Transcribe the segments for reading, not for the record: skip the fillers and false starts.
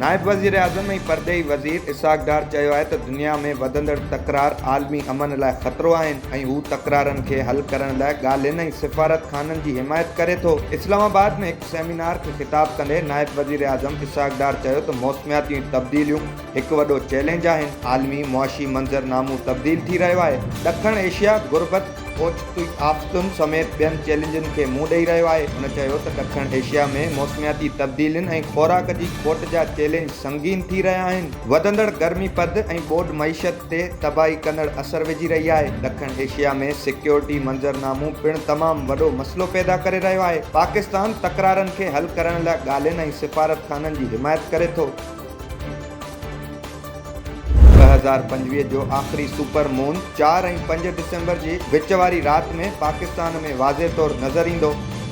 نائب وزيراعظم ۽ پرڏيهي وزير اسحاق ڊار چيو آهي ته دنيا ۾ وڌندڙ تڪرار عالمي امن لاء خطرو آهن ۽ هو تڪرارن کي حل ڪرڻ لاء ڳالهين ۽ سفارتخانن جي حمايت ڪري ٿو. اسلام آباد ۾ هڪ سيمينار کي خطاب ڪندي نائب وزيراعظم اسحاق ڊار چيو ته موسمياتي تبديليون هڪ وڏو چئلينج آهن، عالمي معاشي منظرنامو تبديل ٿي رهيو آهي، ڏکڻ ايشيا غربت، اوچتي آفتن سميت ٻين چئلينجن کي منهن ڏئي رهيو آهي. هن چيو ته ڏکڻ ايشيا ۾ موسمياتي تبديلين ۽ خوراڪ جي کوٽ جا چئلينج سنگين ٿي رهيا آهن، وڌندڙ گرمي پد ۽ ٻوڏ معيشت تي تباهي ڪندڙ اثر وجهي رهي آهي، ڏکڻ ايشيا ۾ سيڪيورٽي منظرنامو پڻ تمام وڏو مسئلو پيدا ڪري رهيو آهي، پاڪستان تڪرارن کي حل ڪرڻ لاء ڳالهين ۽ سفارتخانن جي حمايت ڪري ٿو. 2025 جو آخري سپر مون 4 ۽ 5 ڊسمبر جي وچ واري رات ۾ پاڪستان ۾ واضح طور نظر ايندو.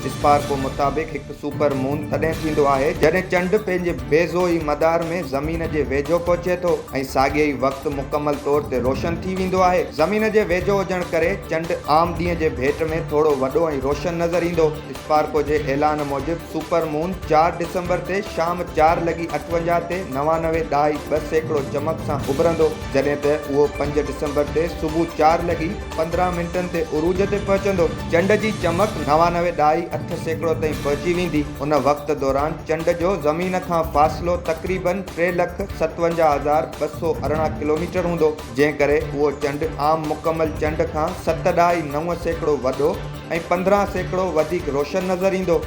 اسپارڪو مطابق هڪ سپر مون تڏهن ٿيندو آهي جڏهن چنڊ پنهنجي بيضوئي مدار ۾ زمين جي ويجهو پهچي ٿو ۽ ساڳئي ئي وقت مڪمل طور تي روشن ٿي ويندو آهي. زمين جي ويجهو هجڻ ڪري چنڊ عام ڏينهن جي ڀيٽ ۾ ٿورو وڏو ۽ روشن نظر ايندو. اسپارڪو جي اعلان موجب سپر مون چار ڊسمبر تي شام چار لڳي 58 تي 99 ڏهائي 2% چمڪ سان اڀرندو، جڏهن ته اهو 5 ڊسمبر تي صبح چار لڳي 15 منٽن تي عروج تي پهچندو. چنڊ جي چمڪ 99 ڏهائي 8% تائين پهچي ويندي. ان وقت دوران چنڊ جو زمين کان فاصلو تقريبن 3,57,218 ڪلوميٽر هوندو، جنهن ڪري اهو چنڊ عام مڪمل چنڊ کان ست ڏهائي 9% وڏو ۽ 15% وڌيڪ روشن نظر ايندو.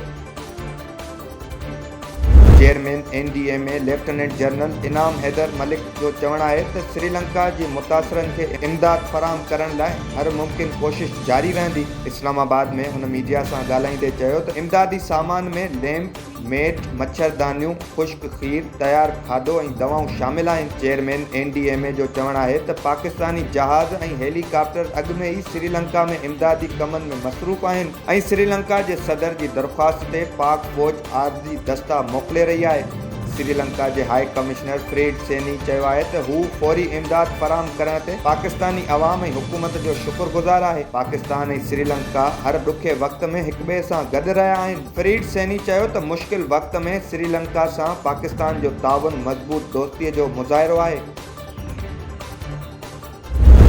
Chairman N D M A lieutenant general Inam Haider Malik جو چوڻ آهي ته سريلنڪا جي متاثرن کي امداد فراهم ڪرڻ لاء هر ممڪن ڪوشش جاري رهندي. اسلام آباد ۾ هن ميڊيا سان ڳالهائيندي چيو ته امدادي سامان ۾ ليمپ، ميٽ، مڇردانيون، خشڪ کير، تيار کاڌو ۽ دوائون شامل آهن. Chairman N D M A جو چوڻ آهي ته پاڪستاني جهاز ۽ هيلي ڪاپٽر اڳ ۾ ئي سريلنڪا ۾ امدادي ڪمن ۾ مصروف آهن ۽ سريلنڪا جي صدر جي درخواست تي پاڪ فوج عارضي دستا موڪلي رهي آهي. سريلنڪا جي هاء ڪمشنر فريڊ سيني چيو آهي ته هو فوري امداد فراهم ڪرڻ تي پاڪستاني عوام ۽ حڪومت جو شڪرگذار آهي، پاڪستان ۽ سريلنڪا هر ڏکي وقت ۾ هڪٻئي سان گڏ رهيا آهن. فريڊ سيني چيو ته مشڪل وقت ۾ سريلنڪا سان پاڪستان جو تعاون مضبوط دوستي جو مظاهرو آهي.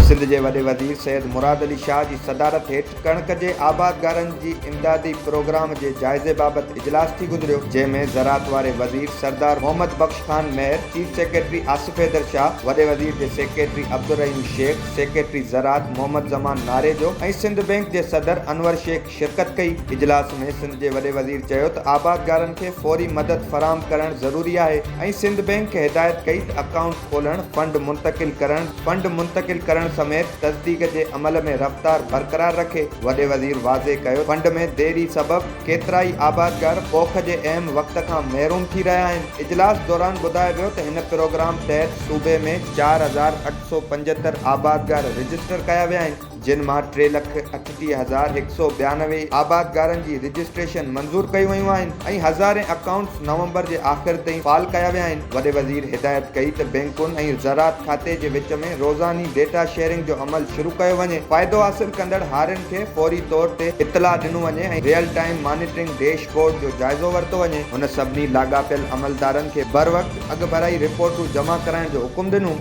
سنڌ جي وڏي وزير سيد مراد علي شاهه جي صدارت هيٺ ڪڻڪ جي آبادگارن جي امدادي پروگرام جي جائزي بابت اجلاس ٿي گذريو، جنهن ۾ زراعت واري وزير سردار محمد بخش خان مهر، چيف سيڪريٽري آصف حيدر شاهه، وڏي وزير جي سيڪريٽري عبدالرحيم شيخ، سيڪريٽري زراعت محمد زمان ناريجو ۽ سنڌ بئنڪ جي صدر انور شيخ شرڪت ڪئي. اجلاس ۾ سنڌ جي وڏي وزير چيو ته آبادگارن کي فوري مدد فراهم ڪرڻ ضروري آهي ۽ سنڌ بئنڪ کي هدايت ڪئي ته اڪائونٽ کولڻ، فنڊ منتقل ڪرڻ، فنڊ منتقل ڪرڻ سميت تصديق جي عمل ۾ رفتار برقرار رکي. وڏي وزير واضح ڪيو ته فنڊ ۾ ديري سبب ڪيترائي آبادگار پوک جي اهم وقت کان محروم ٿي رهيا آهن. اجلاس دوران ٻڌايو ويو ته هن پروگرام تحت صوبي ۾ 4875 آبادگار رجسٽر ڪيا ويا آهن. جن مان 3,38,192 آبادگارن جي رجسٽريشن منظور ڪيون ويون آهن ۽ هزارين اڪائونٽس نومبر جي آخر تائين فعال ڪيا ويا آهن. وڏي وزير هدايت ڪئي ته بئنڪن ۽ زراعت کاتي جي وچ ۾ روزاني ڊيٽا شيئرنگ جو عمل شروع ڪيو وڃي، فائدو حاصل ڪندڙ هارين کي فوري طور تي اطلاع ڏنو وڃي ۽ real time monitoring dashboard جو جائزو ورتو وڃي. هن سڀني لاڳاپيل عملدارن کي بروقت اڳڀرائي رپورٽون جمع ڪرائڻ جو حڪم ڏنو.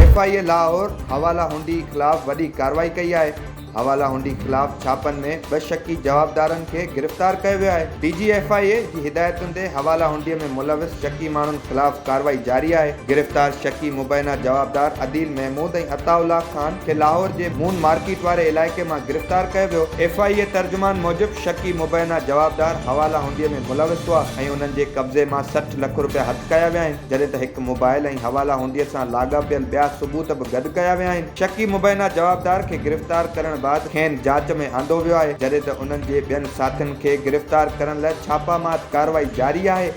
ايف I اي لاهور حوالا هنڊي خلاف وڏي ڪارروائي ڪئي آهي، حوالا هنڊي خلاف ڇاپن ۾ ٻه شڪي جوابدارن کي گرفتار ڪيو ويو آهي، ڊي جي ايف I اي جي هدايتن تي حوالا هنڊي ۾ ملوث شڪي ماڻهن خلاف ڪارروائي جاري آهي، گرفتار شڪي مبينا جوابدار عديل محمود ۽ عطاء الله خان کي لاهور جي مون مارڪيٽ واري علائقي مان گرفتار ڪيو ويو، ايف I اي ترجمان موجب شڪي مبينا جوابدار حوالا هنڊي ۾ ملوث هئا ۽ انهن جي قبضي مان 60 لک رپيا هٿ ڪيا ويا آهن. جڏهن ته هڪ موبائل ۽ حوالا هنڊيء سان لاڳاپيل ٻيا ثبوت به گڏ ڪيا ويا آهن. شڪي مبينا جوابدار کي گرفتار ڪرڻ بعد کين جاچ ۾ آندو ويو آهي، جڏهن ته انهن جي ٻين ساٿين کي گرفتار ڪرڻ لاء ڇاپا مار ڪارروائي جاري آهي.